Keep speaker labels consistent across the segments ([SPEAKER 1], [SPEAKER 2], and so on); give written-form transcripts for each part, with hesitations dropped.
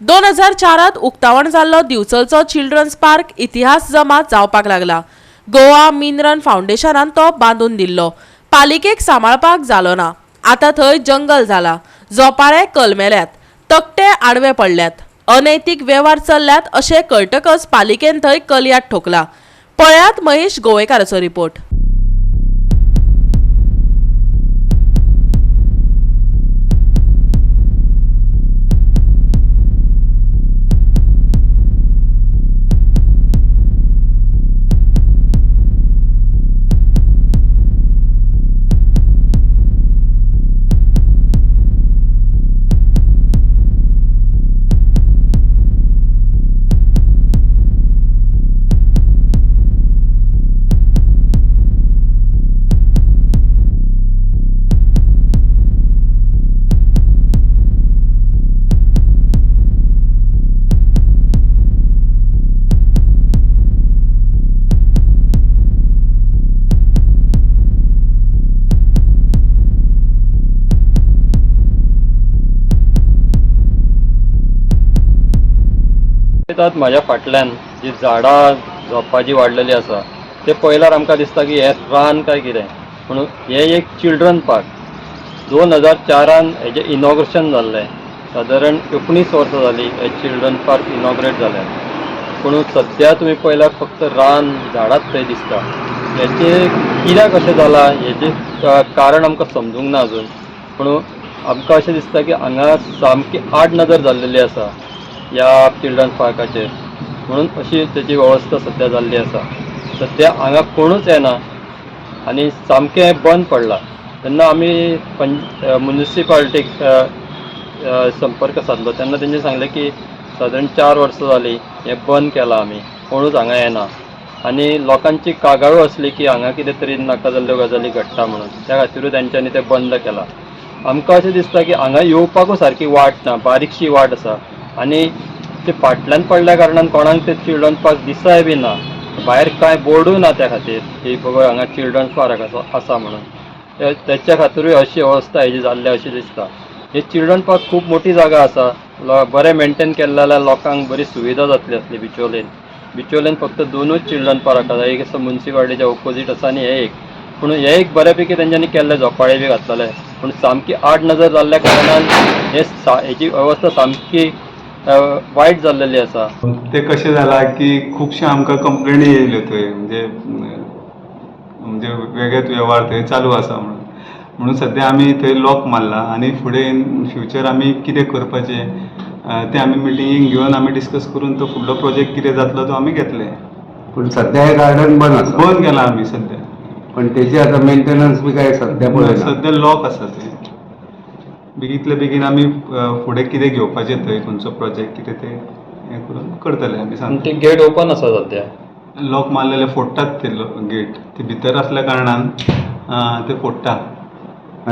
[SPEAKER 1] 2004त उक्तावण जाल्लो दिवचलचो चिल्ड्रन्स पार्क इतिहास जमा जावपाक लागला. गोवा मिनरन फावंडेशनान तो बांदून दिल्लो. पालिकेक सांबाळपाक जालो ना. आतां थंय जंगल जाला. झोपाळे कलमेल्यात, तकटे आडवे पडल्यात, अनैतीक वेव्हार चल्ल्यात अशें कळटकच पालिकेन थंय कलयात ठोकला. पळयात महेश गोवेकाराचो रिपोर्ट.
[SPEAKER 2] पळयतात म्हाज्या फाटल्यान जी झाडां झोंपां जी वाडलेली आसा ते पळयल्यार आमकां दिसता की हें रान काय कितें. पूण हें एक चिल्ड्रन पार्क. 2004 हेजें इनॉग्रेशन जाल्लें. सादारण 19 वर्सां जालीं हें चिल्ड्रन पार्क इनॉग्रेट जालें. पूण सद्या तुमी पळयल्यार फक्त रान झाडांच थंय दिसता. हेचें कित्याक अशें जालां हेजें कारण आमकां समजूंक ना अजून. पूण आमकां अशें दिसता की हांगा सामकी आड नदर जाल्लेली आसा ह्या चिल्ड्रन पार्काचेर, म्हणून अशी तेची वेवस्था सद्या जाल्ली आसा. सद्या हांगा कोणूच येना आनी सामकें बंद पडलां. तेन्ना आमी मुनिसिपालिटीक संपर्क सादलो तेन्ना तेंच्यांनी सांगलें की सादारण 4 वर्सां जालीं हें बंद केलां आमी, कोणूच हांगा येना आनी लोकांची कागाळू आसली की हांगा कितें तरी नाका जाल्ल्यो गजाली घडटा म्हणून, त्या खातीरूय तेंच्यांनी तें बंद केलां. आमकां अशें दिसता की हांगा येवपाकूय सारकी वाट ना, बारीकशी वाट आसा आनी ते फाटल्यान पडल्या कारणान कोणाक ते चिल्ड्रन पार्क दिसाय बी ना. भायर कांय बोर्डूय ना त्या खातीर की बाबा हांगा चिल्ड्रन पार्क आसा म्हणून. तेच्या खातीरूय अशी अवस्था हेजी जाल्ली अशी दिसता. हे चिल्ड्रन पार्क खूब मोठी जागा आसा. बरें मेनटेन केल्लें जाल्यार लोकांक बरी सुविधा जातली आसली. बिचोलेन बिचोलेन फक्त 2ूच चिल्ड्रन पार्क आसा. एक आसा मुन्सिपालिटीच्या ओपोजीट आसा आनी हे एक. पूण हे एक बऱ्यापैकी तेंच्यांनी केल्ले, झोपाळे बी घातलेले, पूण सामकी आड नजर जाल्ल्या कारणान हे हेजी अवस्था सामकी वायट जाल्लेली आसा.
[SPEAKER 3] ते कशें जालां की खुबशे आमकां कंप्लेनी येयल्यो थंय, म्हणजे म्हणजे वेगळेच वेव्हार थंय चालू आसा म्हणून. म्हणून सद्या आमी थंय लॉक मारला आनी फुडें इन फ्युचर आमी कितें करपाचें तें आमी मिटिंगेक घेवन आमी डिस्कस करून तो फुडलो प्रोजेक्ट कितें जातलो तो आमी घेतले.
[SPEAKER 4] पूण सद्या हे गार्डन बंद आसा.
[SPEAKER 3] बंद केलां आमी सद्या.
[SPEAKER 4] पण तेजी आतां मेंटेनन्स बी काय सद्या पळयना.
[SPEAKER 3] सद्या लॉक आसा ते. बेगीतले बेगीन आमी फुडें कितें घेवपाचें थंय खंयचो प्रोजेक्ट कितें तें हें करून करतले आमी.
[SPEAKER 2] आनी ते गेट ओपन आसा सद्या.
[SPEAKER 3] लॉक मारलेले फोडटात ते गेट, ते भितर आसल्या कारणान ते फोडटा.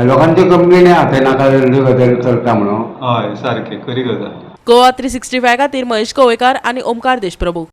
[SPEAKER 4] लोकांच्यो कंप्लेनी आहा थंय नाका जाल्ल्यो गजाली चलता म्हणून.
[SPEAKER 3] हय, सारकें खरी गजाल.
[SPEAKER 1] गोवा 365 खातीर महेश गोवेकार आनी ओमकार देशप्रभू.